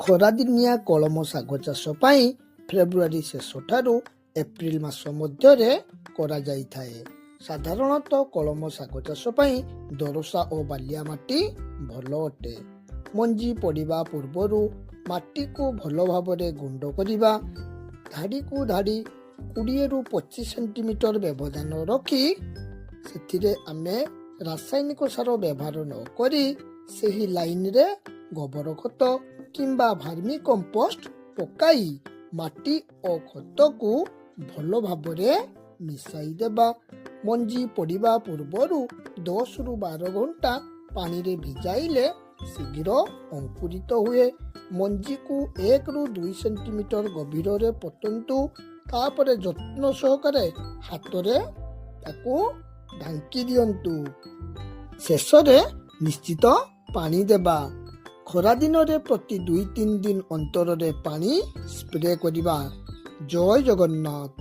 ଖରାଦିନିଆ କଳମ ଶାଗ ଚାଷ ପାଇଁ ଫେବୃଆରୀ ଶେଷଠାରୁ ଏପ୍ରିଲ ମାସ ମଧ୍ୟରେ କରାଯାଇଥାଏ। ସାଧାରଣତଃ କଳମ ଶାଗ ଚାଷ ପାଇଁ ଦୋରସା ଓ ବାଲିଆ ମାଟି ଭଲ ଅଟେ। ମଞ୍ଜି ପଡ଼ିବା ପୂର୍ବରୁ ମାଟିକୁ ଭଲ ଭାବରେ ଗୁଣ୍ଡ କରିବା। ଧାଡ଼ିକୁ ଧାଡ଼ି 20ରୁ 25 ସେଣ୍ଟିମିଟର ବ୍ୟବଧାନ ରଖି ସେଥିରେ ଆମେ ରାସାୟନିକ ସାର ବ୍ୟବହାର ନ କରି ସେହି ଲାଇନରେ ଗୋବର ଖତ କିମ୍ବା ଭାର୍ମି କମ୍ପୋଷ୍ଟ ପକାଇ ମାଟି ଓ ଖତକୁ ଭଲ ଭାବରେ ମିଶାଇ ଦେବା। ମଞ୍ଜି ପଡ଼ିବା ପୂର୍ବରୁ 10ରୁ 12 ଘଣ୍ଟା ପାଣିରେ ଭିଜାଇଲେ ଶୀଘ୍ର ଅଙ୍କୁରିତ ହୁଏ। ମଞ୍ଜିକୁ 1ରୁ 2 ସେଣ୍ଟିମିଟର ଗଭୀରରେ ପୋତନ୍ତୁ। ତାପରେ ଯତ୍ନ ସହକାରେ ହାତରେ ତାକୁ ଢାଙ୍କି ଦିଅନ୍ତୁ। ଶେଷରେ ନିଶ୍ଚିତ ପାଣି ଦେବା। ଖରାଦିନରେ ପ୍ରତି 2-3 ଦିନ ଅନ୍ତରରେ ପାଣି ସ୍ପ୍ରେ କରିବା। ଜୟ ଜଗନ୍ନାଥ।